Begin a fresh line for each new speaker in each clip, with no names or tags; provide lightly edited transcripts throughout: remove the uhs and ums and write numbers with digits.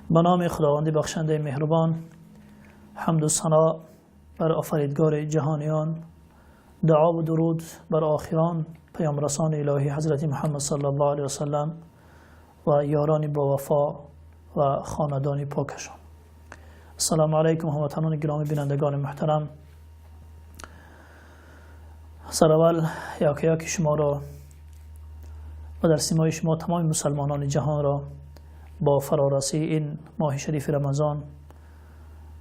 Ба номи Худованди бахшандаи меҳрубон, ҳамду сано бар офаридгори ҷаҳониён, дуову дуруд бар охирон паёмрасони илоҳӣ ҳазрати Муҳаммад саллаллоҳу алайҳи васаллам ва ёрони бовафо ва хонадони покашон. Ассалому алайкум, ҳамватанони гиромӣ, бинандагони муҳтарам. Сараввал яке яки шуморо ва дар симои шумо тамоми мусалмонони ҷаҳонро бо фарорасии ин моҳи шарифи Рамазон,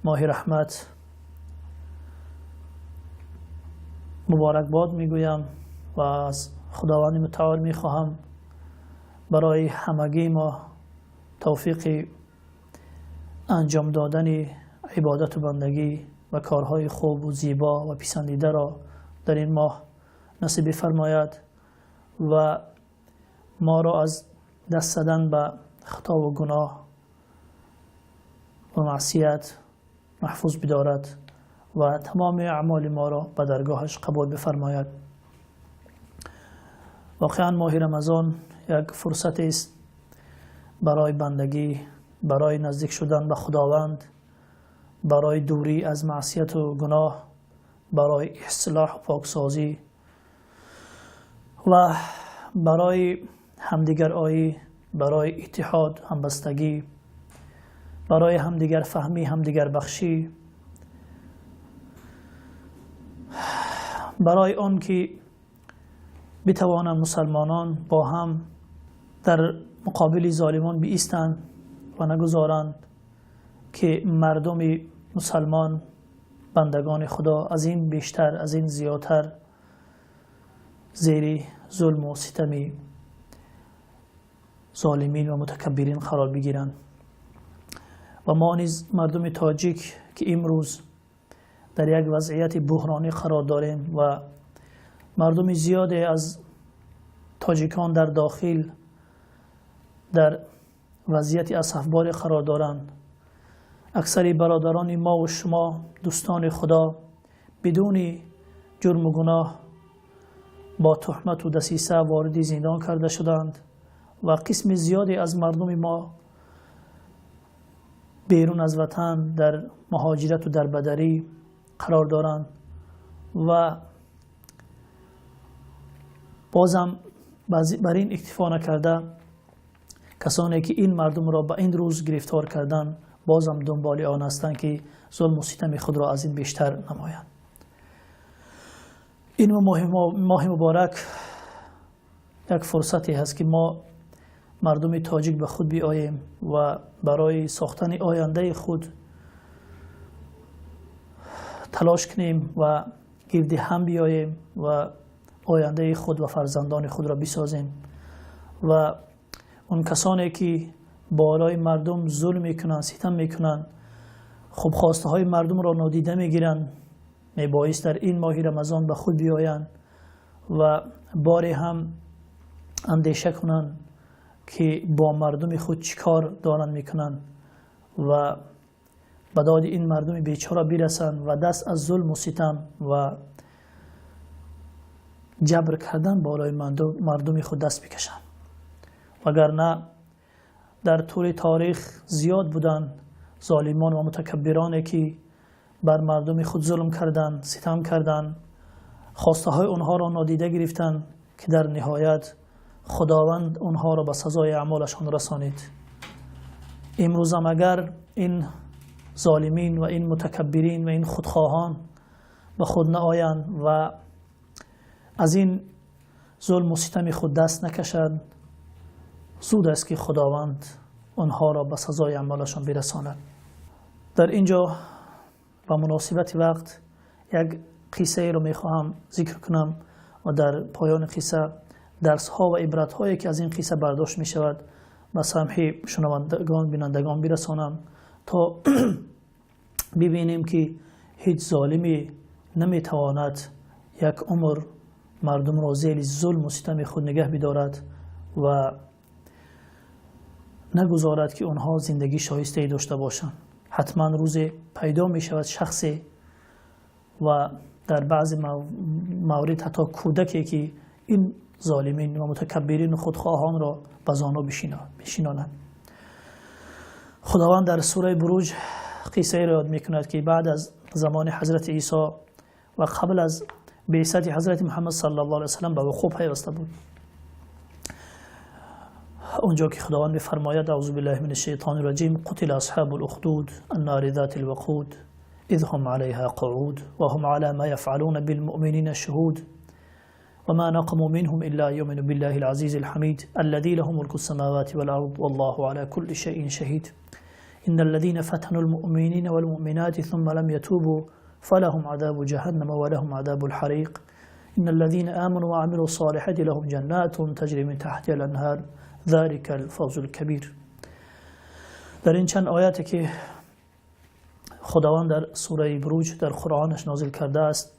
моҳи раҳмат, муборакбод мегӯям ва аз Худованди мутаол мехоҳам барои ҳамагии мо тавфиқи анҷом додани ибодату бандагӣ ва корҳои хубу зебо ва писандидаро дар ин моҳ насиб бифармояд ва моро аз даст задан ба хатову гуноҳ ва маъсият маҳфуз бидорад ва тамоми аъмоли моро ба даргоҳаш қабул бифармояд. Воқеан моҳи Рамазон як фурсатест барои бандагӣ, барои наздик шудан ба Худованд, барои дурӣ аз маъсияту гуноҳ, барои ислоҳу поксозӣ ва барои ҳамдигароӣ, барои иттиҳод, ҳамбастагӣ, барои ҳамдигарфаҳмӣ, ҳамдигарбахшӣ, барои он ки битавонанд мусалмонон бо ҳам дар муқобили золимон биистанд ва нагузоранд ки мардуми мусалмон, бандагони Худо аз ин бештар, аз ин зиёдтар зери зулму ситами золимин ва мутакаббирин қарор бигиранд. Ва мо низ мардуми тоҷик, ки имрӯз дар як вазъияти буҳронӣ қарор дорем ва мардуми зиёде аз тоҷикон дар дохил дар вазъияти асафборе қарор доранд, аксари бародарони мо ва шумо, дӯстони Худо, бидуни ҷурму гуноҳ бо туҳмату дасиса вориди зиндон карда шуданд ва қисми зиёде аз мардуми мо берун аз ватан дар муҳоҷирату дарбадарӣ қарор доранд ва бозам бар ин иктифо накарда, касоне ки ин мардумро ба ин рӯз гирифтор карданд, бозам дунболи он ҳастанд, ки зулму ситами худро аз ин бештар намоянд. Ин моҳи муборак як фурсате ҳаст, ки мо мардуми тоҷик ба худ биоем ва барои сохтани ояндаи худ талош кунем ва гирди ҳам биёем ва ояндаи худ ва фарзандони худро бисозем ва он касоне ки болои мардум зулм мекунанд, ситам мекунанд, хубхостаҳои мардумро нодида мегиранд, мебоист дар ин моҳи Рамазон ба худ биёянд ва боре ҳам андеша кунанд, ки бо мардуми худ чӣ кор доранд мекунанд ва ба доди ин мардуми бечора бирасанд ва даст аз зулму ситам ва ҷабр кардан болои мардуми худ даст бикашанд. Вагарна дар тӯли таърих зиёд буданд золимон ва мутакаббироне, ки бар мардуми худ зулм карданд, ситам карданд, хостаҳои онҳоро нодида гирифтанд, ки дар ниҳоят Худованд онҳоро ба сазои аъмолашон расонид. Имрӯзам агар ин золимин ва ин мутакаббирин ва ин худхоҳон ба худ наоянд ва аз ин зулму ситами худ даст накашанд, зуд аст, ки Худованд онҳоро ба сазои аъмолашон бирасонад. Дар ин ҷо ба муносибати вақт як қиссаеро мехоҳам зикр кунам ва дар поёни қисса дарсҳо ва ибратҳое, ки аз ин қисса бардошт мешавад, ба самъи шунавандагон, бинандагон бирасонам, то бибинем, ки ҳеҷ золиме наметавонад як умр мардумро зери зулму ситами худ нигаҳ бидорад ва нагузорад, ки онҳо зиндагии шоистае дошта бошанд. Ҳатман рӯзе пайдо мешавад шахсе ва дар баъзе маврид ҳатто кӯдаке, ки ин золимин ва мутакаббирину худхоҳонро ба зону бишинонад. خداوند در سوره بروج قصه را یاد میکند که بعد از زمان حضرت عیسی و قبل از بعثت حضرت محمد صلی الله علیه و سلم به وقوع پیوسته بود. اونجا که خداوند میفرماید: اعوذ بالله من الشیطان الرجیم، قتل اصحاب الاخدود النار ذات الوقود اذ هم عليها قعود وهم على ما يفعلون بالمؤمنين شهود وما نقموا منهم إلا يؤمنوا بالله العزيز الحميد الذي له ملك السماوات والأرض والله على كل شيء شهيد إن الذين فتنوا المؤمنين والمؤمنات ثم لم يتوبوا فلهم عذاب جهنم ولهم عذاب الحريق إن الذين آمنوا وعملوا الصالحات لهم جنات تجري من تحتها الأنهار ذلك الفوز الكبير. در این چند آیاتی که خداوند در سوره بروج در قرآنش نازل کرده است،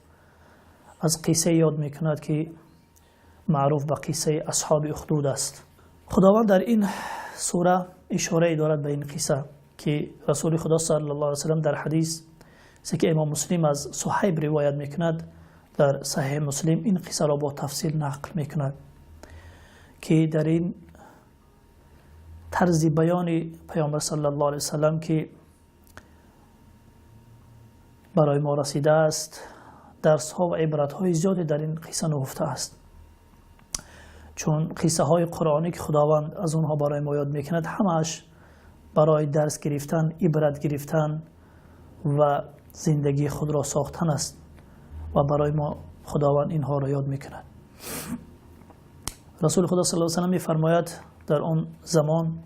از قصه یاد میکند که معروف به قصه اصحاب اخدود است. خداوند در این سوره اشاره دارد به این قصه که رسول خدا صلی الله علیه وسلم در حدیث که امام مسلم از صهیب روایت میکند، در صحیح مسلم این قصه را با تفصیل نقل میکند که در این طرز بیان پیامبر صلی الله علیه وسلم که برای ما رسیده است، درس ها و عبرت های زیادی در این قصه نهفته است. چون قصه های قرآنی که خداوند از اونها برای ما یاد میکند، همش برای درس گرفتن، عبرت گرفتن و زندگی خود را ساختن است و برای ما خداوند اینها را یاد میکند. رسول خدا صلی الله علیه و سلم میفرماید: در آن زمان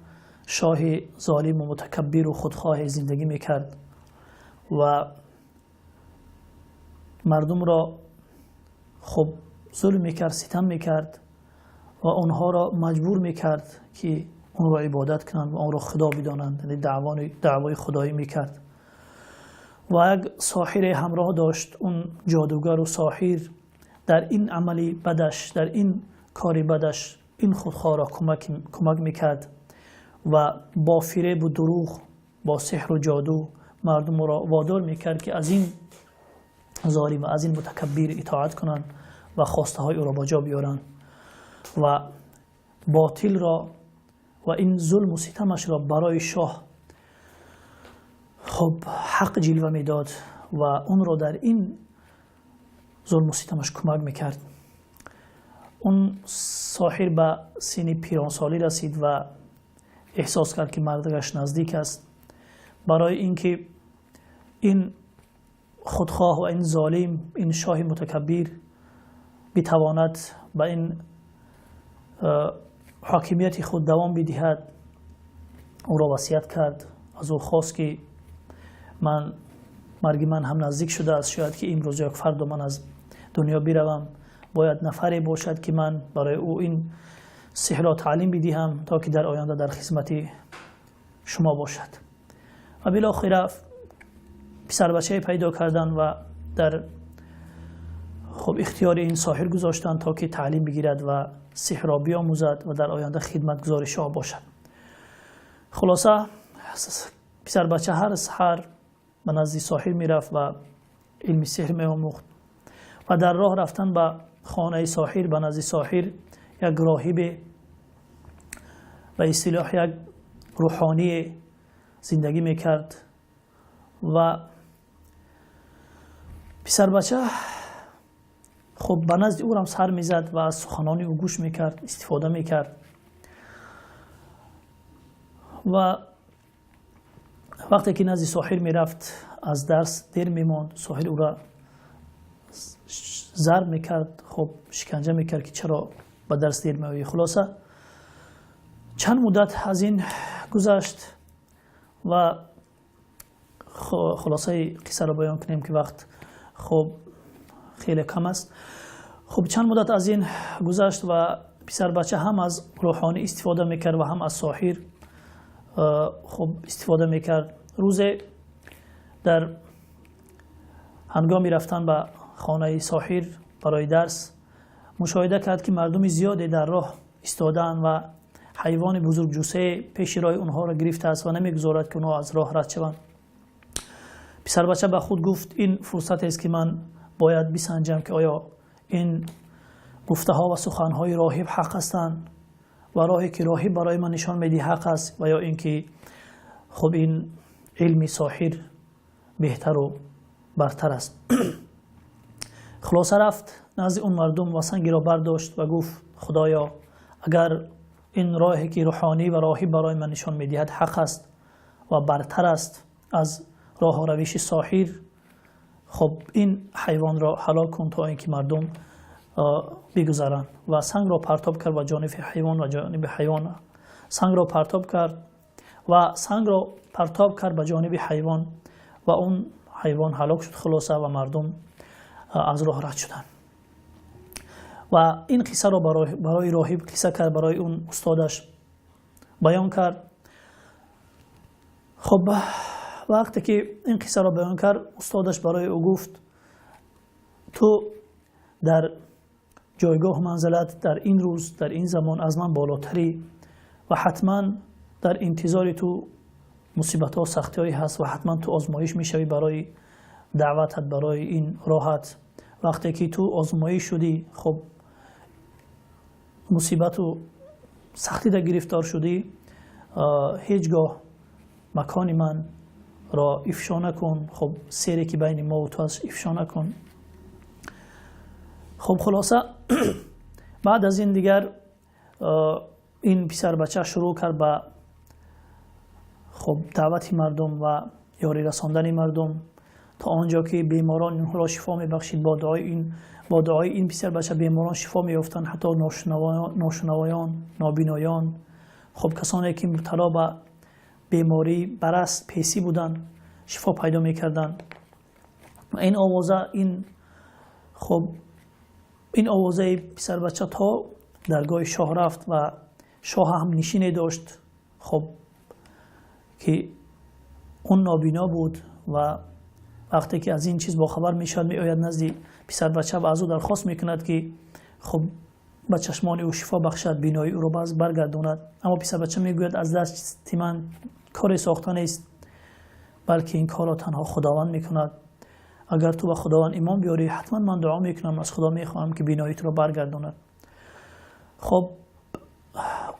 شاه ظالم و متکبر و خودخواه زندگی میکرد و مردم را خب ظلم میکرد، ستم میکرد و آنها را مجبور میکرد که اون را عبادت کنند و آن را خدا بدانند، یعنی دعوای خدایی میکرد. و یک ساحر همراه داشت. اون جادوگر و ساحر در این عملی بدش، در این کاری بدش، این خودخواه را کمک میکرد و با فریب و دروغ، با سحر و جادو مردم را وادار میکرد که از این ظالم و از این متکبر اطاعت کنند و خواسته های او را با جا بیارند و باطل را و این ظلم و ستمش را برای شاه خب حق جلوه میداد و اون را در این ظلم و ستمش کمک میکرد. اون ساحر به سن پیرانسالی رسید و احساس کرد که مرگش نزدیک است. برای اینکه این خودخواه و این ظالم، این شاه متکبر بتواند به این حاکمیت خود دوام بدهد، او را وصیت کرد. از او خواست که من مرگ من هم نزدیک شده است، شاید که امروز یا فردا من از دنیا بروم، باید نفری باشد که من برای او این سحر را تعلیم بدهم تا که در آینده در خدمت شما باشد. و بالاخره پسر بچه پیدا کردن و در خب اختیار این ساحر گذاشتن تا که تعلیم بگیرد و سحر را بیاموزد و در آینده خدمتگزار شاه باشد. خلاصه پسر بچه هر سحر به نزد ساحر میرفت و علم سحر میآموخت و در راه رفتن به خانه ساحر، به نزد ساحر، یک راهب، به اصطلاح یک روحانی زندگی میکرد و پسر بچه خب به نزد او هم سر میزد و از سخنان او گوش میکرد، استفاده میکرد. و وقتی که نزد ساحر میرفت از درس دیر میماند، ساحر او را ضرب میکرد، خب شکنجه میکرد که چرا به درس دیر میآیی. خلاصه چند مدت از این گذشت و خلاصه قصه را بیان کنیم که وقت خب خیلی کم است. خب چند مدت از این گذشت و پسر بچه هم از روحانی استفاده میکرد و هم از ساحر خب استفاده میکرد. روز در هنگامی رفتن به خانه ساحر برای درس مشاهده کرد که مردم زیادی در راه ایستادن و حیوان بزرگ جثه پیش راه اونها را گرفته است و نمیگذارد که اونها از راه رد شوند. پسر بچه به خود گفت این فرصت است که من باید بسنجم که آیا این گفته ها و سخن های راهب حق هستند و راهی که راهب برای من نشان میده حق است و یا اینکه Хуб, ин илми соҳир беҳтару бартар аст. Хулоса, рафт назди он мардум ва сангиро бардошт ва гуфт: «Худоё, агар ин роҳе ки рӯҳонӣ ва роҳиб барои ман нишон медиҳад, ҳақ аст ва бартар аст аз роҳу равиши соҳир, хуб, ин ҳайвонро ҳалок кун, то инки мардум бигузаранд». Ва сангро партоб кард ба ҷониби ҳайвон ва ҷониби ҳайвон сангро партоб кард ва сангро партоб кард ба ҷониби ҳайвон ва он ҳайвон ҳалок шуд. Хулоса, ва мардум аз роҳ рад шуданд. Ва ин қиссаро барои роҳиб қисса кард, барои он устодаш баён кард. Хуб, вақте ки ин қиссаро баён кард, устодаш барои ӯ гуфт: «Ту дар ҷойгоҳ, манзилат, дар ин рӯз, дар ин замон аз ман болотарӣ ва ҳатман дар интизори ту мусибатҳо, сахтиҳое ҳаст ва ҳатман ту озмоиш мешавӣ барои даъватат, барои ин роҳат. Вақте ки ту озмоиш шудӣ, хуб, мусибату сахтида гирифтор шудӣ, ҳеҷ гоҳ макони ман ро ифшо накун. Хуб, сире ки байни мо ва ту аст, ифшо накун». Хуб, хулоса, баъд аз ин дигар ин писарбача шурӯъ кард ба, хуб, даъвати мардум ва ёрӣ расондани мардум, то он ҷо ки беморон инҳоро шифо мебахшид. Бо дуои ин писарбача беморон шифо меёфтанд, ҳатто ношунавоён, нобиноён, хуб, касоне ки мубтало ба беморӣ барас, песӣ буданд, шифо пайдо мекарданд. Ин овоза, ин, хуб, ин овозаи писарбача то даргоҳи шоҳ рафт ва шоҳ ҳам нишине дошт, хуб, ки он нобино буд. Ва вақте ки аз ин чиз бохабар мешавад, меояд назди писарбача ва аз ӯ дархост мекунад, ки, хуб, ба чашмони ӯ шифо бахшад, биноии ӯро боз баргардонад. Аммо писарбача мегӯяд: «Аз дасти ман коре сохта нест, балки ин корро танҳо Худованд мекунад. Агар ту ба Худованд имон биёрӣ, ҳатман ман дуо мекунам, аз Худо мехоҳам, ки биноии туро баргардонад». Хуб,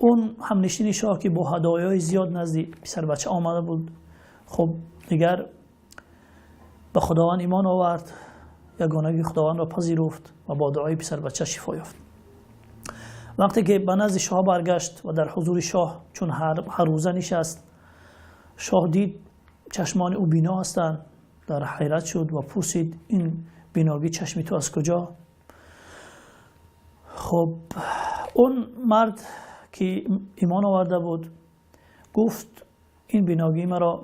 он ҳамнишини шоҳ, ки бо ҳадоёи зиёд назди писарбача омада буд, хуб, дигар ба Худованд имон овард, ягонагии Худовандро пазируфт ва бо дуои писарбача шифо ёфт. Вақте ки ба назди шоҳ баргашт ва дар ҳузури шоҳ чун ҳар рӯза нишаст, шоҳ дид, чашмони ӯ бино ҳастанд, дар ҳайрат шуд ва пурсид: «Ин биногии чашми ту аз куҷо?» Хуб, он мард, ки имон оварда буд, гуфт: «Ин биногии маро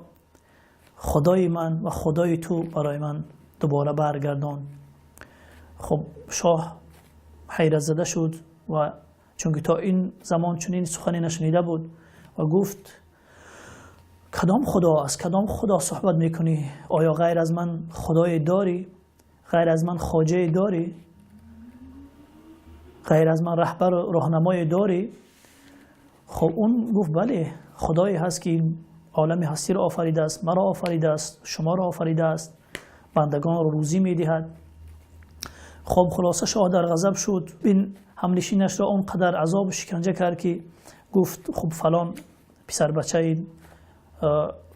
Худои ман ва Худои ту барои ман дубора баргардонд». Хуб, шоҳ ҳайратзада шуд ва чунки то ин замон чунин сухане нашунида буд ва гуфт: «Кадом Худо? Аз кадом Худо суҳбат мекунӣ? Оё ғайр аз ман худое дорӣ? Ғайр аз ман хоҷае дорӣ? Ғайр аз ман раҳбару роҳнамое дорӣ?» Хуб, он гуфт: «Бале, Худое ҳаст, ки олами ҳастиро офаридааст, маро офаридааст, шуморо офаридааст, бандагонро рӯзӣ медиҳад». Хуб, хулоса, шоҳ дар ғазаб шуд. Ин ҳамнишинашро он қадар азобу шиканҷа кард, ки гуфт: «Хуб, фалон писарбачаи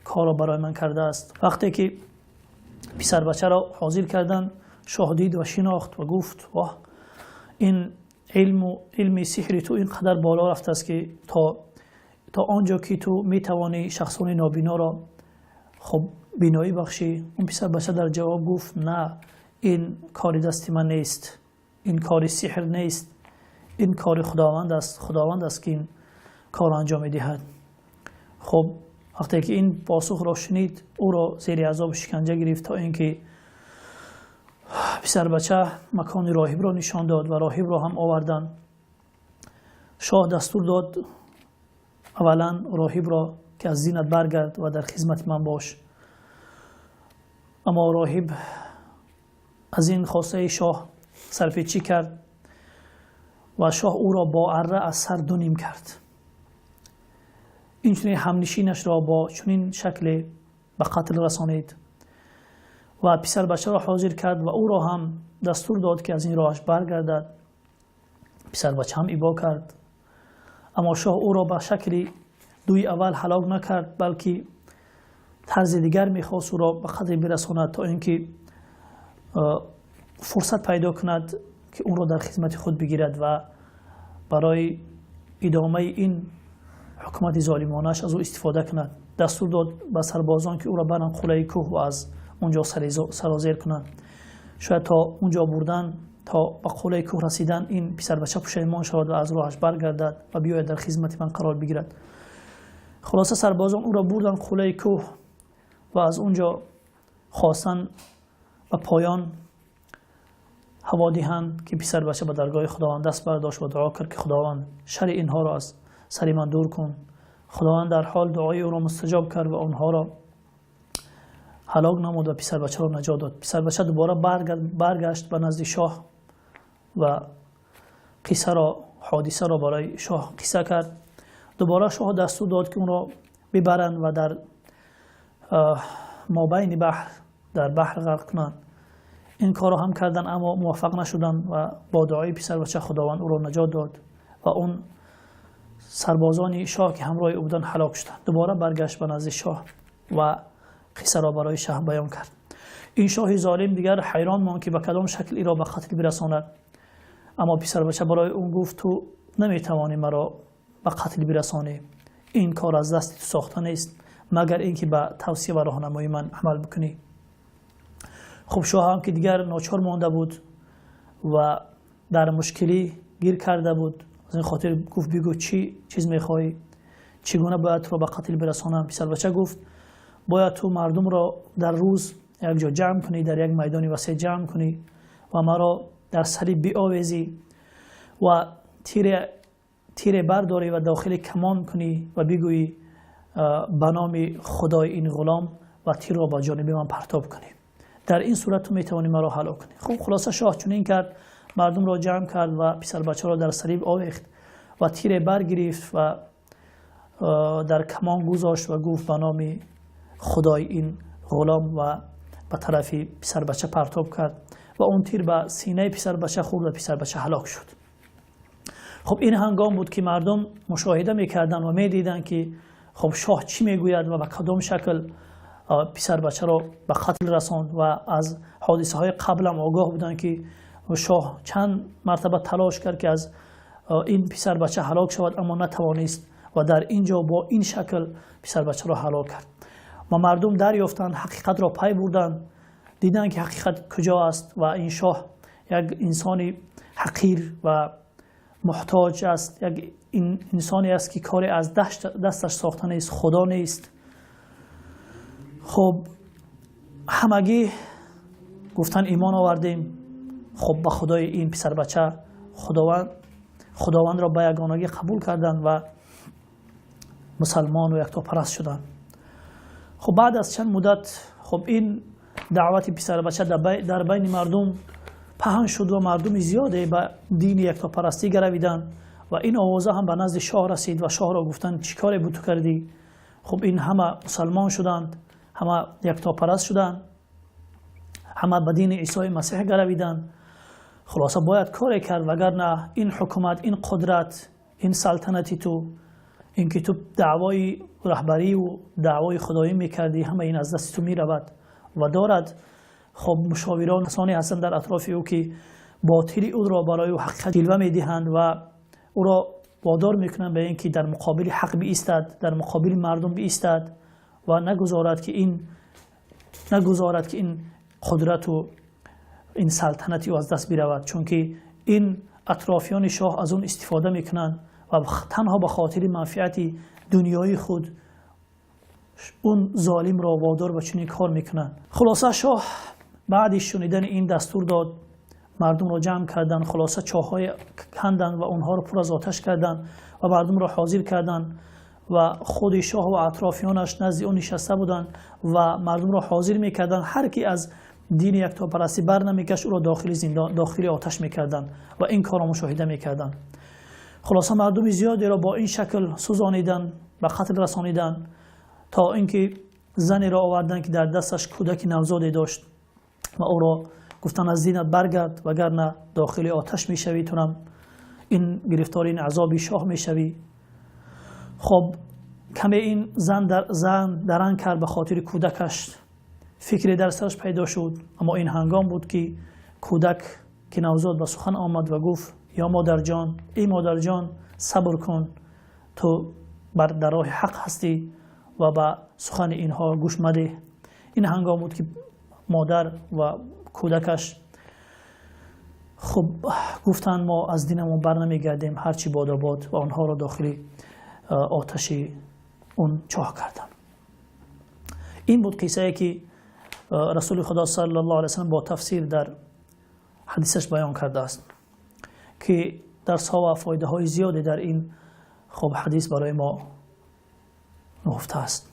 корро барои ман кардааст». Вақте ки писарбачаро ҳозир карданд, шоҳ дид ва шинохт ва гуфт: «Воҳ, ин илму илми сиҳри ту ин қадар боло рафтааст, ки то он ҷо ки ту метавонӣ шахсони нобиноро, хуб, биноӣ бахшӣ». Он писарбача дар ҷавоб гуфт: «На, ин кори дасти ман нест, ин кори сиҳр нест, ин кори Худованд аст. Худованд аст, ки ин корро анҷом медиҳад». Хуб, вақте ки ин посухро шунид, ӯро зери азобу шиканҷа гирифт, то инки писарбача макони роҳибро нишон дод ва роҳибро ҳам оварданд. Шоҳ дастур дод аввалан роҳибро, ки аз динат баргард ва дар хизмати ман бош. Аммо роҳиб аз ин хостаи шоҳ сарпечӣ кард ва шоҳ ӯро бо арра аз сар ду ним кард. Инчунин ҳамнишинашро бо чунин шакле ба қатл расонид ва писарбачаро ҳозир кард ва ӯро ҳам дастур дод, ки аз ин роҳаш баргардад. Писарбача ҳам ибо кард, аммо шоҳ ӯро ба шакли дуи аввал ҳалок накард, балки тарзи дигар мехост ӯро ба қатл бирасонад, то ин ки фурсат пайдо кунад, ки ӯнро дар хизмати худ бигирад ва барои идомаи ин ҳукумати золимонааш аз ӯ истифода кунад. Дастур дод ба сарбозон, ки ӯро баранд қуллаи кӯҳ ва аз он ҷо сарозер кунанд. Шояд то он ҷо бурдан, то ба қуллаи кӯҳ расидан, ин писарбача пушаймон шавад ва аз роҳаш баргардад ва биёяд дар хизмати ман қарор бигирад. Хулоса, сарбозон ӯро бурданд қуллаи кӯҳ ва аз он ҷо хостанд ба поён ҳаво диҳанд, ки писарбача ба даргоҳи Худованд даст бардошт ва дуо кард, ки Худованд, шари инҳоро аз сари ман дур кун. Худованд дар ҳол дуои ӯро мустаҷоб кард ва онҳоро ҳалок намуд ва писарбачаро наҷот дод. Писарбача дубора баргашт ба назди шоҳ ва қиссаро, ҳодисаро барои шоҳ қисса кард. Дубора шоҳ дастур дод, ки онро бибаранд ва дар мобайни баҳр, дар баҳр ғарқ кунанд. Ин корро ҳам карданд, аммо муваффақ нашуданд ва бо дуои писарбача Худованд ӯро наҷот дод ва он сарбозони шоҳ, ки ҳамроҳи ӯ буданд, ҳалок шуданд. Дубора баргашт ба назди шоҳ ва қиссаро барои шоҳ баён кард. Ин шоҳи золим дигар ҳайрон монд, ки ба кадом шакл иро ба қатл бирасонад. Аммо писарбача барои ӯ гуфт: «Ту наметавонӣ маро ба қатл бирасонӣ, ин кор аз дасти ту сохта нест, магар инки ба тавсия ва роҳнамоии ман амал бикунӣ». Хуб, шоҳ ҳам ки дигар ночор монда буд ва дар мушкилӣ гир карда буд, аз ин хотир гуфт: «Бигӯ, чӣ чиз мехоҳӣ, чӣ гуна бояд туро ба қатл бирасонам?» Писарбача гуфт: «Бояд ту мардумро дар рӯз як ҷо ҷамъ кунӣ, дар як майдони васеъ ҷамъ кунӣ ва маро дар салиб биовезӣ ва тире бардорӣ ва дохили камон кунӣ ва бигӯӣ: ба номи Худои ин ғулом, ва тирро ба ҷониби ман партоб кунӣ. Дар ин сурат ту метавонӣ маро ҳалок кунӣ». Хуб, хулоса, шоҳ чунин кард: мардумро ҷамъ кард ва писарбачаро дар салиб овехт ва тире баргирифт ва дар камон гузошт ва гуфт: «Ба номи Худои ин ғулом», ва ба тарафи писарбача партоб кард ва он тир ба синаи писарбача хӯрд ва писарбача ҳалок шуд. Хуб, ин ҳангом буд, ки мардум мушоҳида мекарданд ва медиданд, ки хуб, шоҳ чӣ мегӯяд ва ба кадом шакл писарбачаро ба қатл расонд, ва аз ҳодисаҳои қаблам огоҳ буданд, ки шоҳ чанд мартаба талош кард, ки аз ин писарбача ҳалок шавад, аммо натавонист ва дар ин ҷо бо ин шакл писарбачаро ҳалок кард. Ва мардум дарёфтанд, ҳақиқатро пай бурданд, диданд, ки ҳақиқат куҷо аст ва ин шоҳ як инсони ҳақир ва муҳтоҷ аст, як инсоне аст, ки коре аз дасташ сохта нест, Худо нест. Хуб, ҳамагӣ гуфтанд: «Имон овардем, хуб, ба Худои ин писарбача». Худованд, Худовандро ба ягонагӣ қабул карданд ва мусалмону яктопараст шуданд. Хуб, баъд аз чанд муддат, хуб, ин даъвати писарбача дар байни мардум паҳн шуд ва мардуми зиёде ба дини яктопарастӣ гаравиданд ва ин овоза ҳам ба назди шоҳ расид ва шоҳро гуфтанд: «Чӣ коре буд ту кардӣ? Хуб, ин ҳама мусалмон шуданд, ҳама яктопараст шуданд, ҳама ба дини Исои Масеҳ гаравиданд. Хулоса, бояд коре кард, вагарна ин ҳукумат, ин қудрат, ин салтанати ту, ин ки ту даъвои раҳбариву даъвои худоӣ мекардӣ, ҳама ин аз дасти ту меравад». Ва дорад, хуб, мушовирон, касоне ҳастанд дар атрофи ӯ, ки ботили ӯро барои ӯ ҳақиқат ҷилва медиҳанд ва ӯро водор мекунанд ба ин ки дар муқобили ҳақ биистад, дар муқобили мардум биистад ва нагузорад, ки ин қудрату ин салтанати ӯ аз даст биравад, чунки ин атрофиёни шоҳ аз он истифода мекунанд ва танҳо ба хотири манфиати дунёи худ он золимро водор ба чунин кор мекунанд. Хулоса, шоҳ баъди шунидани ин дастур дод, мардумро ҷамъ карданд. Хулоса, чоҳҳое канданд ва онҳоро пур аз оташ карданд ва мардумро ҳозир карданд ва худи шоҳ ва атрофиёнаш назди ӯ нишаста буданд ва мардумро ҳозир мекарданд. Ҳар ки аз дини яктопарастӣ бар намекашт, ӯро дохили зиндон, дохили оташ мекарданд ва ин корро мушоҳида мекарданд. Хулоса, мардуми зиёдеро бо ин шакл сӯзониданд, ба қатл расониданд, то инки занеро оварданд, ки дар дасташ кӯдаки навзоде дошт, ва ӯро гуфтанд: «Аз динат баргард, вагарна дохили оташ мешавӣ, тунам ин гирифтори ин азоби шоҳ мешавӣ». Хоб. Каме ин зан даранг кард ба хотири кӯдакаш, фикре дар сараш пайдо шуд, аммо ин ҳангом буд ки кӯдак ки навзод ба сухан омад ва гуфт: ё модарҷон, эй модарҷон, сабр кун, ту бар дар роҳи ҳақ ҳастӣ ва ба сухани инҳо гӯш мадеҳ. Ин ҳангом буд ки модар ва кӯдакаш хуб гуфтанд: мо аз динамон бар намегардем, ҳарчи бодо бод, ва онҳоро дохили оташи он чоҳ карданд. Ин буд қиссае ки Расули Худо саллаллоҳу алайҳи васаллам бо тафсир дар ҳадисаш баён кардааст, ки дарсҳо ва фоидаҳои зиёде дар ин хуб ҳадис барои мо нуҳуфта аст.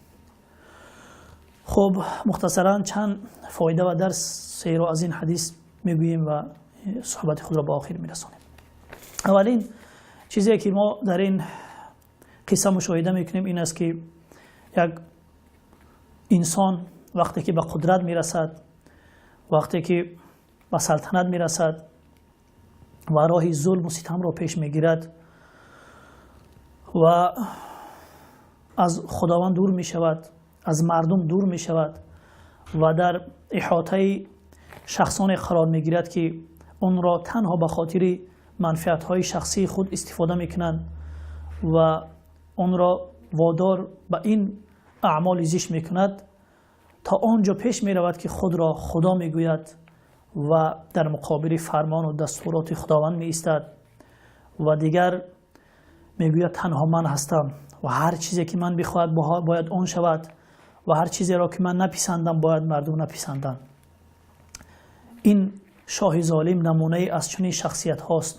Хуб, мухтасаран чанд фоида ва дарсеро аз ин ҳадис мегӯем ва суҳбати худро ба охир мерасонем. Аввалин чизе ки мо дар ин қисса мушоҳида мекунем ин аст, ки як инсон вақте ки ба қудрат мерасад, вақте ки ба салтанат мерасад ва роҳи зулму ситамро пеш мегирад ва аз Худованд дур мешавад, аз мардум дур мешавад ва дар иҳотаи шахсоне қарор мегирад, ки онро танҳо ба хотири манфиатҳои шахсии худ истифода мекунанд ва онро водор ба ин аъмоли зишт мекунад, то он ҷо пеш меравад, ки худро Худо мегӯяд ва дар муқобили фармону дастуроти Худованд меистад ва дигар мегӯяд: танҳо ман ҳастам ва ҳар чизе ки ман бихоҳад, бояд он шавад ва ҳар чизеро ки ман написандам, бояд мардум написанданд. Ин шоҳи золим намунае аз чунин шахсият ҳост,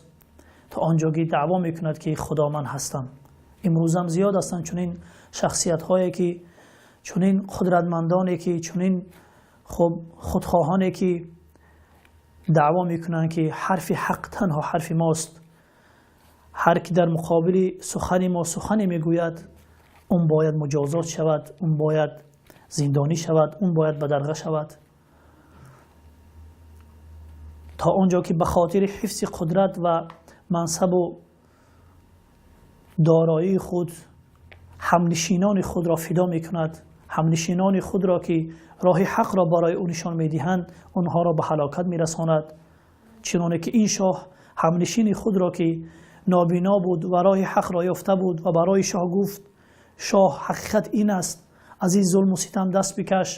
то он ҷо ки даъво мекунад, ки Худо ман ҳастам. Имрӯзам зиёд ҳастанд чунин шахсиятҳое, ки чунин қудратмандоне, ки чунин хуб худхоҳоне, ки даъво мекунанд, ки ҳарфи ҳақ танҳо ҳарфи мост, ҳар ки дар муқобили сухани мо сухане мегӯяд, он бояд муҷозот шавад, он бояд зиндонӣ шавад, он бояд бадарға шавад. То он ҷо ки ба хотири ҳифзи қудрат ва мансабу дороии худ ҳамнишинони худро фидо мекунад, ҳамнишинони худро ки роҳи ҳақро барои ӯ нишон медиҳанд, онҳоро ба ҳалокат мерасонад. Чуноне ки ин шоҳ ҳамнишини худро ки нобино буд ва роҳи ҳақро ёфта буд ва барои шоҳ гуфт: шоҳ, ҳақиқат ин аст, аз ин зулму ситам даст бикаш,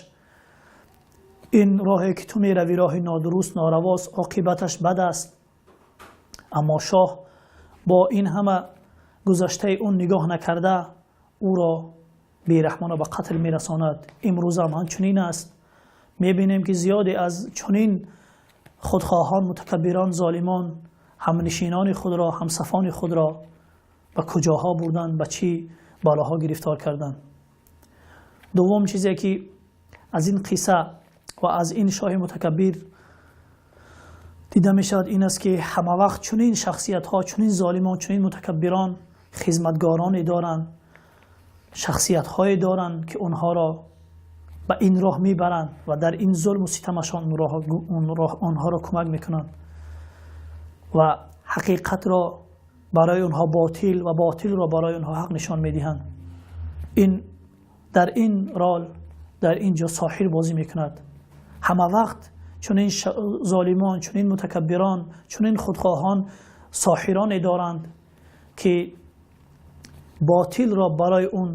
ин роҳе ки ту меравӣ роҳи нодуруст, норавост, оқибаташ бад аст. Аммо шоҳ бо ин ҳама гузаштаи он нигоҳ накарда, ӯро бераҳмона ба қатл мерасонад. Имрӯзам ҳамчунин аст. Мебинем, ки зиёде аз чунин худхоҳон, мутакаббирон, золимон ҳамнишинони худро, ҳамсафони худро ба куҷоҳо бурданд, ба чӣ балоҳо гирифтор карданд. Дуввум чизе ки аз ин қисса ва аз ин шоҳи мутакаббир дида мешавад ин аст, ки ҳама вақт чунин шахсиятҳо, чунин золимон, чунин мутакаббирон хизматгороне доранд, шахсиятҳое доранд, ки онҳоро ба ин роҳ мебаранд ва дар ин зулму ситамашон онҳоро кӯмак мекунанд ва ҳақиқатро барои онҳо ботил ва ботилро барои онҳо ҳақ нишон медиҳанд. Ин дар ин рол дар ин ҷо соҳир бозӣ мекунад. Ҳама вақт чунин золимон, чунин мутакаббирон, чунин худхоҳон соҳироне доранд, ки ботилро барои он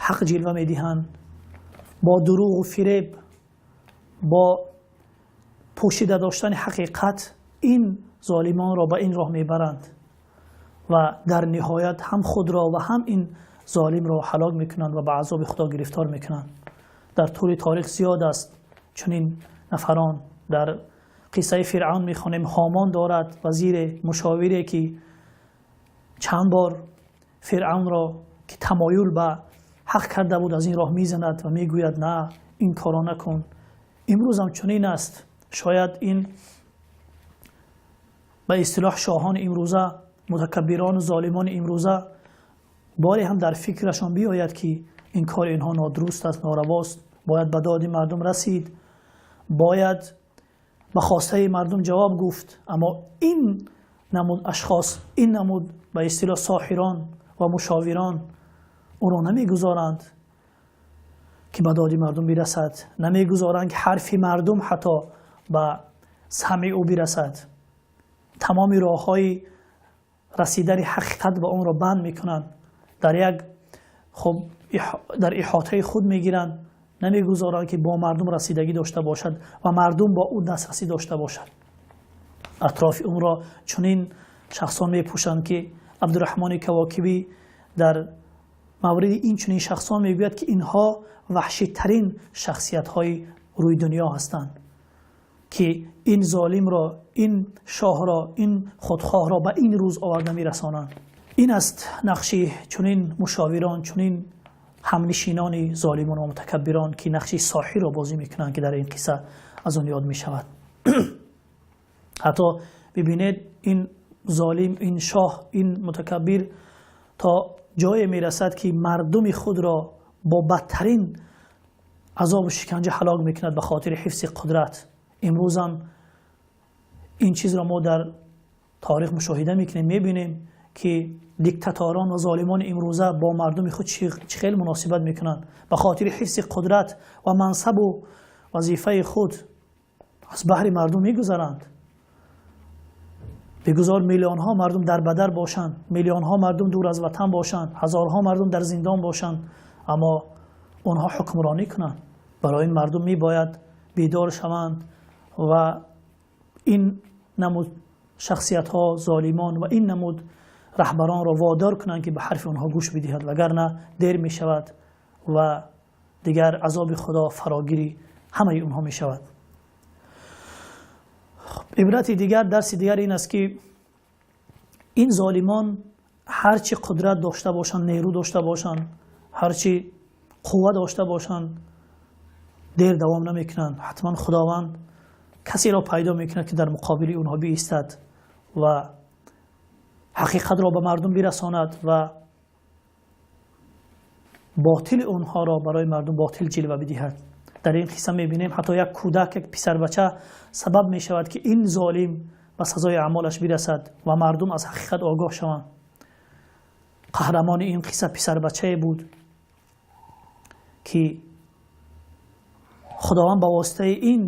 ҳақ ҷилва медиҳанд, бо дурӯғу фиреб, бо пӯшида доштани ҳақиқат ин золимонро ба ин роҳ мебаранд ва дар ниҳоят ҳам худро ва ҳам ин золимро ҳалок мекунанд ва ба азоби Худо гирифтор мекунанд. Дар тӯли таърих зиёд аст чунин нафарон. Дар қиссаи Фиръавн мехонем, Ҳомон дорад вазире, мушовире, ки чанд бор Фиръавнро ки тамоюл ба ҳақ карда буд, аз ин роҳ мезанад ва мегӯяд: на, ин корро накун. Имрӯзам чунин аст. Шояд ин ба истилоҳ шоҳони имрӯза, мутакаббирону золимони имрӯза боре ҳам дар фикрашон биёяд, ки ин кори инҳо нодуруст аст, норавост, бояд ба доди мардум расид, бояд ба хостаи мардум ҷавоб гуфт. Аммо ин намуд ашхос, ин намуд ба истилоҳ соҳирон ва мушовирон ӯро намегузоранд ки ба доди мардум бирасад, намегузоранд ки ҳарфи мардум ҳатто ба самъи ӯ бирасад. Тамоми роҳҳои расидани ҳақиқат ба онро банд мекунанд, дар як хуб дар иҳотаи худ мегиранд, намегузоранд ки бо мардум расидагӣ дошта бошад ва мардум бо ӯ дастрасӣ дошта бошад. Атрофи ӯро чунин шахсон мепӯшанд ки Абдурраҳмони Кавокибӣ дар мавриди ин чунин шахсон мегӯяд ки инҳо ваҳшитарин шахсиятҳои рӯи дунё ҳастанд, ки ин золимро, ин шоҳро, ин худхоҳро ба ин рӯз оварда мерасонанд. Ин аст нақши чунин мушовирон, чунин ҳамнишинони золимон ва мутакаббирон, ки нақши соҳирро бозӣ мекунанд, ки дар ин қисса аз он ёд мешавад. Ҳатто бибинед, ин золим, ин шоҳ, ин мутакаббир то ҷое мерасад ки мардуми худро бо бадтарин азобу шиканҷа ҳалок мекунад ба хотири ҳифзи қудрат. Имрӯзам ин чизро мо дар таърих мушоҳида мекунем, мебинем ки диктаторон ва золимони имрӯза бо мардуми худ чӣ хел муносибат мекунанд. Ба хотири ҳифзи қудрат ва мансабу вазифаи худ аз баҳри мардум мегузаранд. Бигузор миллионҳо мардум дар бадар бошанд, миллионҳо мардум дур аз ватан бошанд, ҳазорҳо мардум дар зиндон бошанд, аммо онҳо ҳукмронӣ кунанд. Барои ин мардум мебояд бедор шаванд ва ин намуд шахсиятҳо, золимон ва ин намуд раҳбаронро водор кунанд ки ба ҳарфи онҳо гӯш бидиҳад, вагарна дер мешавад ва дигар азоби Худо фарогири ҳамаи онҳо мешавад. Ибрати дигар, дарси дигар ин аст ки ин золимон ҳарчи қудрат дошта бошанд, нерӯ дошта бошанд, ҳарчи қувва дошта бошанд, дер давом намекунанд. Ҳатман Худованд касеро пайдо мекунад ки дар муқобили онҳо биистад ва ҳақиқатро ба мардум бирасонад ва ботили онҳоро барои мардум ботил ҷилва бидиҳад. Дар ин қисса мебинем ҳатто як кӯдак, як писарбача сабаб мешавад ки ин золим ба сазои аъмолаш бирасад ва мардум аз ҳақиқат огоҳ шаванд. Қаҳрамони ин қисса писарбачае буд ки Худованд ба воситаи ин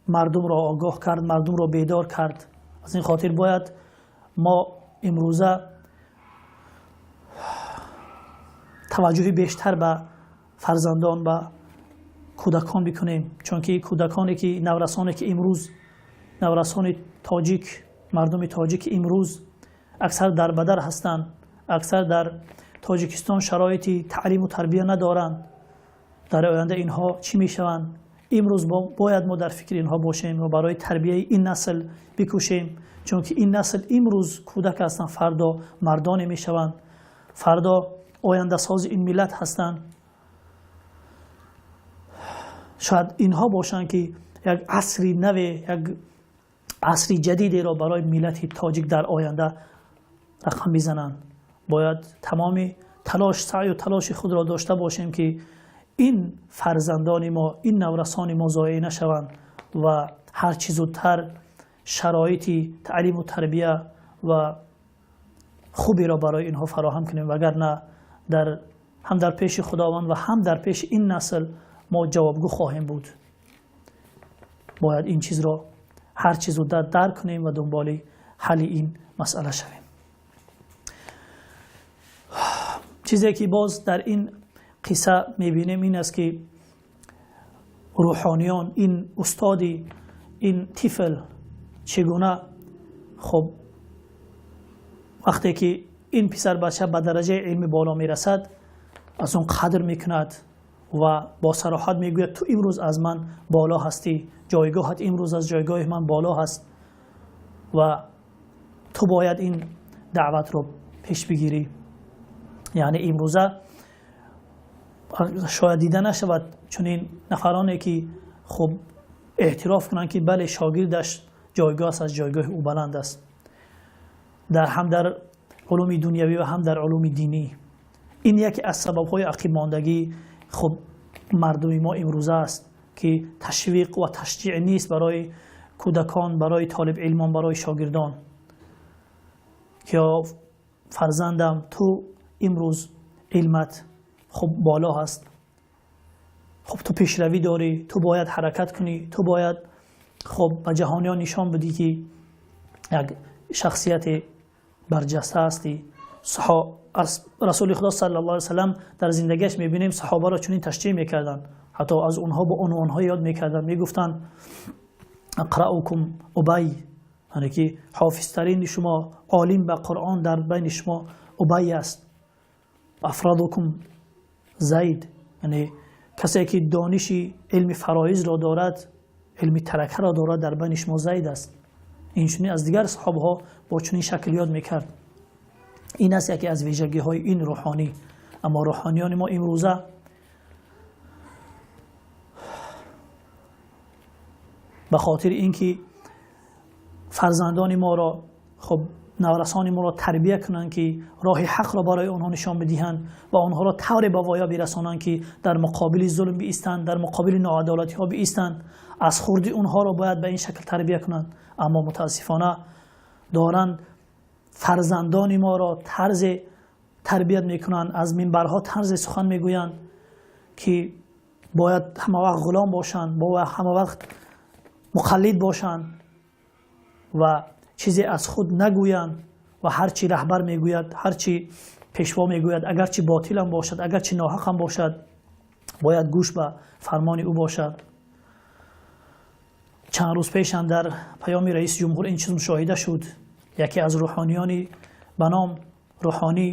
мардумро огоҳ кард, мардумро бедор кард. Аз ин хотир бояд мо имрӯза таваҷҷӯҳи бештар ба фарзандон, ба кӯдакон бикунем, чунки кӯдаконе ки наврасоне ки имрӯз, наврасони тоҷик, мардуми тоҷик имрӯз аксар дар бадар ҳастанд, аксар дар Тоҷикистон шароити таълиму тарбия надоранд. Дар оянда инҳо чӣ мешаванд? Имрӯз бояд мо дар фикри инҳо бошем ва барои тарбияи ин насл бикӯшем, чунки ин насл имрӯз кӯдак ҳастанд, фардо мардоне мешаванд, фардо ояндасози ин миллат ҳастанд. Шояд инҳо бошанд ки як асри наве, як асри ҷадидеро барои миллати тоҷик дар оянда рақам бизананд. Бояд тамоми талош, саъю талоши худро дошта бошем ки ин фарзандони мо, ин наврасони мо зоеъ нашаванд ва ҳарчи зудтар шароити таълиму тарбия ва хуберо барои инҳо фароҳам кунем, вагарна ҳам дар пеши Худованд ва ҳам дар пеши ин насл мо ҷавобгӯ хоҳем буд. Бояд ин чизро ҳарчи зудтар дарк кунем ва дунболи ҳалли ин масъала шавем. Чизе ки боз дар ин қисса мебинем ин аст ки рӯҳониён, ин устоди ин тифл чӣ гуна хуб вақте ки ин писарбача ба дараҷаи илми боло мерасад, аз он қадр мекунад ва бо сароҳат мегӯяд: ту имрӯз аз ман боло ҳастӣ, ҷойгоҳат имрӯз аз ҷойгоҳи ман боло ҳаст ва ту бояд ин даъватро пеш бигирӣ. Яъне имрӯза шояд дида нашавад чунин нафароне ки хуб эътироф кунанд ки бале, шогирдаш ҷойгоҳ аз ҷойгоҳи ӯ баланд аст, ҳам дар улуми дунявӣ ва ҳам дар улуми динӣ. Ин яке аз сабабҳои ақибмондагии хуб мардуми мо имрӯза аст ки ташвиқ ва ташҷиъ нест барои кӯдакон, барои толибилмон, барои шогирдон ки ё фарзандам, ту имрӯз илмат хуб боло ҳаст, хуб ту пешравӣ дорӣ, ту бояд ҳаракат кунӣ, ту бояд хуб ба ҷаҳониён нишон бидӣ ки як шахсияти барҷаста ҳастӣ. Аз расули худо саллаллоҳу алайҳи васаллам дар зиндагиаш мебинем саҳобаро чунин ташҷеъ мекарданд, ҳатто аз онҳо бо унвонҳо ёд мекарданд, мегуфтанд ақраукум Убай, яъне ки ҳофизтарини шумо, олим ба Қуръон дар байни шумо Убай аст. Афрадукум Зайд, яъне касе ки дониши илми фароизро дорад, илми таракаро дорад, дар байни шумо Зайд аст. Инчунин аз дигар саҳобаҳо бо чунин шакл ёд мекард. Ин аст яке аз вижагиҳои ин рӯҳонӣ. Аммо рӯҳониёни мо имрӯза ба хотири инки фарзандони моро, хуб наврасони моро тарбия кунанд ки роҳи ҳақро барои онҳо нишон бидиҳанд ва онҳоро тавре ба воя бирасонанд ки дар муқобили зулм биистанд, дар муқобили ноадолатиҳо биистанд, аз хурдӣ онҳоро бояд ба ин шакл тарбия кунанд. Аммо мутаассифона доранд фарзандони моро тарзе тарбият мекунанд, аз минбарҳо тарзе сухан мегӯянд ки бояд ҳама вақт ғулом бошанд, бояд ҳама вақт муқаллид бошанд ва чизе аз худ нагӯянд ва ҳарчи раҳбар мегӯяд, ҳарчи пешво мегӯяд, агарчи ботилам бошад, агарчи ноҳақам бошад, бояд гӯш ба фармони ӯ бошад. Чанд рӯз пешам дар паёми раиси ҷумҳур ин чиз мушоҳида шуд. Яке аз рӯҳониёни ба ном рӯҳонӣ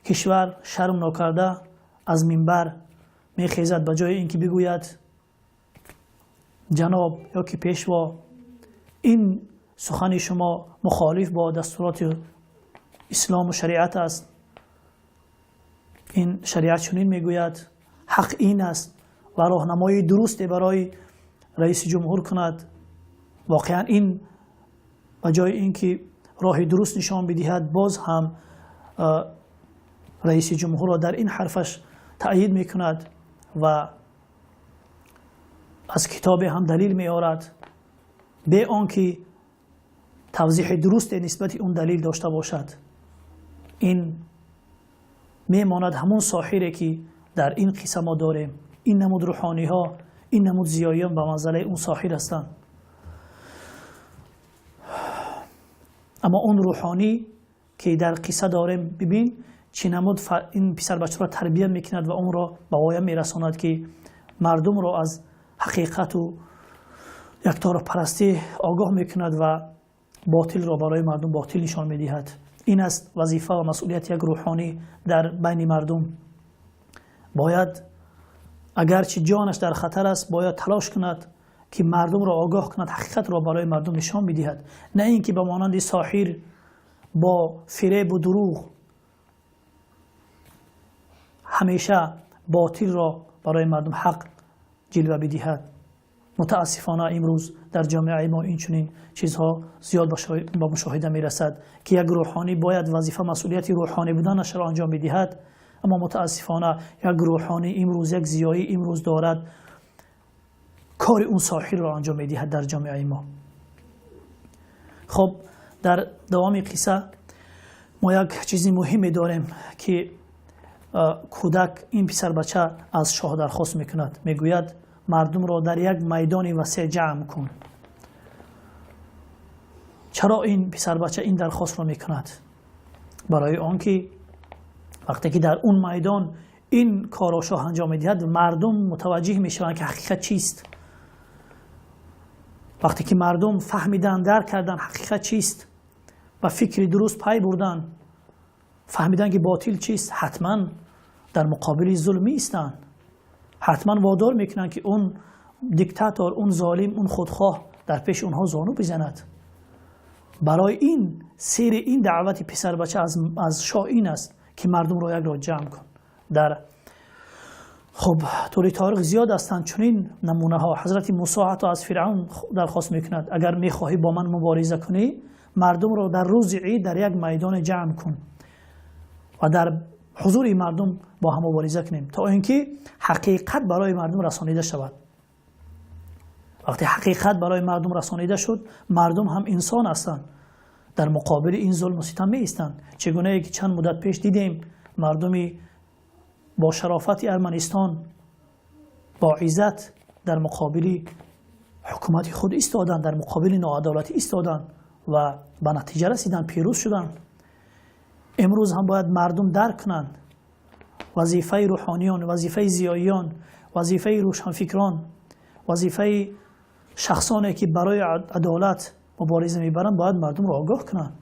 кишвар шарм нокарда аз минбар мехезад, ба ҷои инки бигӯяд ҷаноб ё ки пешво, ин сухани шумо мухолиф бо дастуроти ислому шариат аст, ин шариат чунин мегӯяд, ҳақ ин аст ва роҳнамоии дурусте барои раиси ҷумҳур кунад. Воқеан ин ба ҷои инки роҳи дуруст нишон бидиҳад, боз ҳам раиси ҷумҳурро дар ин ҳарфаш таъйид мекунад ва аз китобе ҳам далил меорад, бе он ки тавзеҳи дурусте нисбати он далил дошта бошад. Ин мемонад ҳамон соҳире ки дар ин қисса мо дорем. Ин намуд рӯҳониҳо, ин намуд зиёиён ба манзалаи он соҳир ҳастанд. Аммо он рӯҳонӣ ки дар қисса дорем, бибин чӣ намуд ин писарбачаро тарбия мекунад ва онро ба воя мерасонад ки мардумро аз ҳақиқату яктарафпарастӣ огоҳ мекунад ва ботилро барои мардум ботил нишон медиҳад. Ин аст вазифа ва масъулияти як рӯҳонӣ дар байни мардум. Бояд агарчи ҷонаш дар хатар аст, бояд талош кунад ки мардумро огоҳ кунад, ҳақиқатро барои мардум нишон бидиҳад, на ин ки ба монанди соҳир бо фиребу дурӯғ ҳамеша ботилро барои мардум ҳақ ҷилва бидиҳад. Мутаассифона имрӯз дар ҷомеаи мо инчунин чизҳо зиёд ба мушоҳида мерасад ки як рӯҳонӣ бояд вазифа масъулияти рӯҳонӣ буданашро анҷом бидиҳад, аммо мутаассифона як рӯҳонӣ имрӯз, як зиёӣ имрӯз дорад кори он соҳирро анҷом медиҳад дар ҷомеаи мо. Хоб дар давоми қисса мо як чизи муҳиме дорем ки кӯдак, ин писарбача аз шоҳ дархост мекунад, мегӯяд мардумро дар як майдони васеъ ҷамъ кун. Чаро ин писарбача ин дархостро мекунад? Барои он ки вақте ки дар он майдон ин корро шоҳ анҷом медиҳад, мардум мутаваҷҷиҳ мешаванд ки ҳақиқат чист. Вақте ки мардум фаҳмиданд, дарк карданд ҳақиқат чист ва фикри дуруст пай бурданд, фаҳмиданд ки ботил чист, ҳатман дар муқобили зулм меистанд, ҳатман водор мекунанд ки он диктатор, он золим, он худхоҳ дар пеши онҳо зону бизанад. Барои ин сири ин даъвати писарбача аз шоҳ ин аст ки мардумро як роҳ ҷамъ кун. Дар хуб тӯли таърих зиёд ҳастанд чунин намунаҳо. Ҳазрати Мусо ҳатто аз Фиръавн дархост мекунад, агар мехоҳӣ бо ман мубориза кунӣ, мардумро дар рӯзи ид дар як майдон ҷамъ кун ва дар ҳузури мардум бо ҳам мубориза кунем, то инки ҳақиқат барои мардум расонида шавад. Вақте ҳақиқат барои мардум расонида шуд, мардум ҳам инсон ҳастанд, дар муқобили ин зулму ситам меистанд. Чигунае ки чанд муддат пеш дидем, мардуми бо шарофати Арманистон, бо иззат дар муқобили ҳукумати худ истоданд, дар муқобили ноадолатӣ истоданд ва ба натиҷа расиданд, пирӯз шуданд. Имрӯз ҳам бояд мардум дарк кунанд вазифаи рӯҳониён, вазифаи зиёиён, вазифаи рӯшанфикрон, вазифаи шахсоне ки барои адолат мубориза мебаранд, бояд мардумро огоҳ кунанд.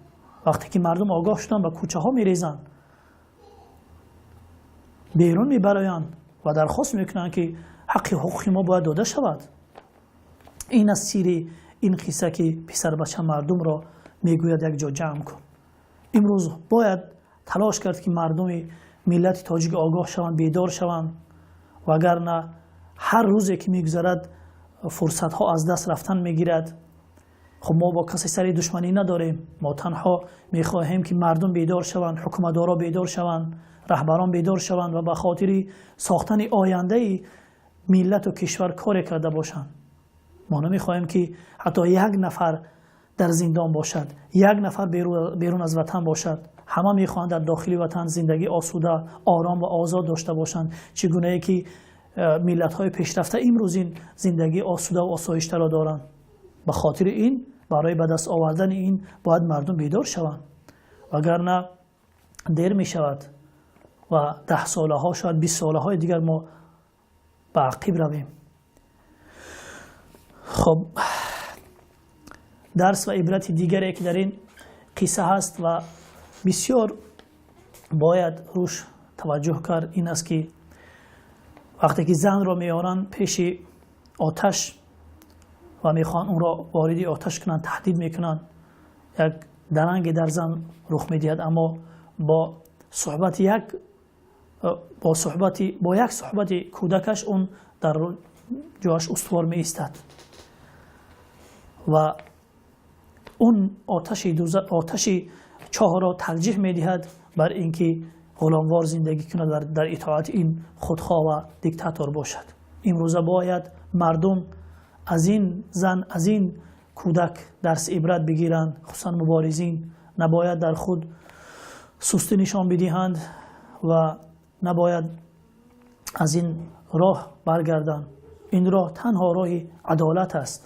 Вақте ки мардум огоҳ шуданд, ба кӯчаҳо мерезанд, берун мебароянд ва дархост мекунанд, ки ҳаққи ҳуқуқи мо бояд дода шавад. Ин аст сири ин қисса, ки писарбача мардумро мегӯяд: як ҷо ҷамъ кун. Имрӯз бояд талош кард, ки мардуми миллати тоҷик огоҳ шаванд, бедор шаванд, вагарна ҳар рӯзе ки мегузарад, фурсатҳо аз даст рафтан мегирад. Хуб, мо бо касе сари душманӣ надорем. Мо танҳо мехоҳем, ки мардум бедор шаванд, ҳукуматдоро бедор шаванд, раҳбарон бедор шаванд ва ба хотири сохтани ояндаи миллату кишвар коре карда бошанд. Мо намехоҳем, ки ҳатто як нафар дар зиндон бошад, як нафар берун аз ватан бошад. Ҳама мехоҳанд дар дохили ватан зиндагии осуда, ором ва озод дошта бошанд, чӣ гунае ки миллатҳои пешрафта имрӯз ин зиндагии осуда ва осоиштаро доранд. Ба хотири ин, барои ба даст овардани ин бояд мардум бедор шаванд, вагарна дер мешавад ва 10 солаҳо, шояд 20 солаҳои дигар мо ба ақиб равем. Хуб, дарс ва ибрати дигаре, ки дар ин қисса ҳаст ва бисёр бояд рӯш таваҷҷӯҳ кард, ин аст, ки вақте ки занро меоранд пеши оташ ва мехоҳанд онро вориди оташ кунанд, таҳдид мекунанд, як даранге дар зан рух медиҳад, аммо бо як суҳбати кӯдакаш он дар ҷояш устувор меистад ва он оташи чоҳро тарҷиҳ медиҳад бар ин ки ғуломвор зиндагӣ кунад, дар итоати ин худхоҳ ва диктатор бошад. Имрӯза бояд мардум аз ин зан, аз ин кӯдак дарси ибрат бигиранд. Хусусан муборизин набояд дар худ сустӣ нишон бидиҳанд ва набояд аз ин роҳ баргарданд. Ин роҳ танҳо роҳи адолат аст,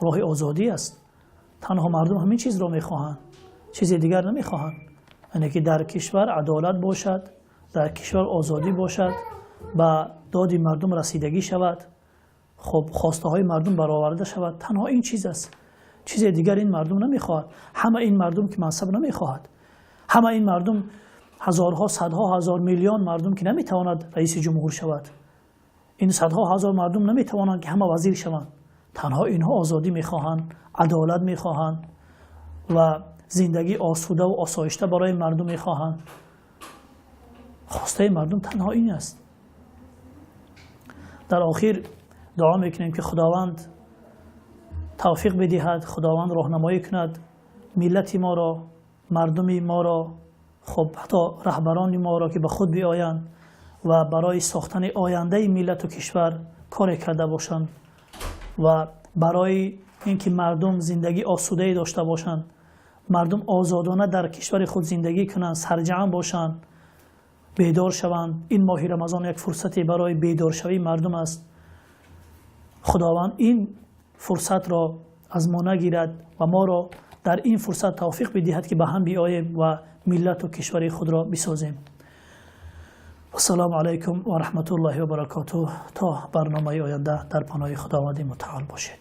роҳи озодӣ аст. Танҳо мардум ҳамин чизро мехоҳанд, чизи дигар намехоҳанд, яъне ки дар кишвар адолат бошад, дар кишвар озодӣ бошад, ба доди мардум расидагӣ шавад, хуб, хостаҳои мардум бароварда шавад. Танҳо ин чиз аст, чизи дигар ин мардум намехоҳад. Ҳама ин мардум ки мансаб намехоҳад, ҳама ин мардум, ҳазорҳо, садҳо ҳазор, миллион мардум ки наметавонад раиси ҷумҳур шавад, ин садҳо ҳазор мардум наметавонанд, ки ҳама вазир шаванд. Танҳо инҳо озодӣ мехоҳанд, адолат мехоҳанд ва зиндагии осуда ва осоишта барои мардум мехоҳанд. Хостаи мардум танҳо ин аст. Дар охир дуо мекунем, ки Худованд тавфиқ бидиҳад, Худованд роҳнамоӣ кунад миллати моро, мардуми моро, хуб, ҳатто раҳбарони моро, ки ба худ биоянд ва барои сохтани ояндаи миллату кишвар коре карда бошанд ва барои ин ки мардум зиндагии осудае дошта бошанд, мардум озодона дар кишвари худ зиндагӣ кунанд, сарҷамъ бошанд, бедор шаванд. Ин моҳи Рамазон як фурсате барои бедоршавии мардум аст. Худованд ин фурсатро аз мо нагирад ва моро дар ин фурсат тавфиқ бидиҳад, ки ба ҳам биоем ва миллату кишвари худро бисозем. Ассалому алайкум ва раҳматуллоҳи ва баракотуҳ. То барномаи оянда дар паноҳи Худованди мутаол бошед.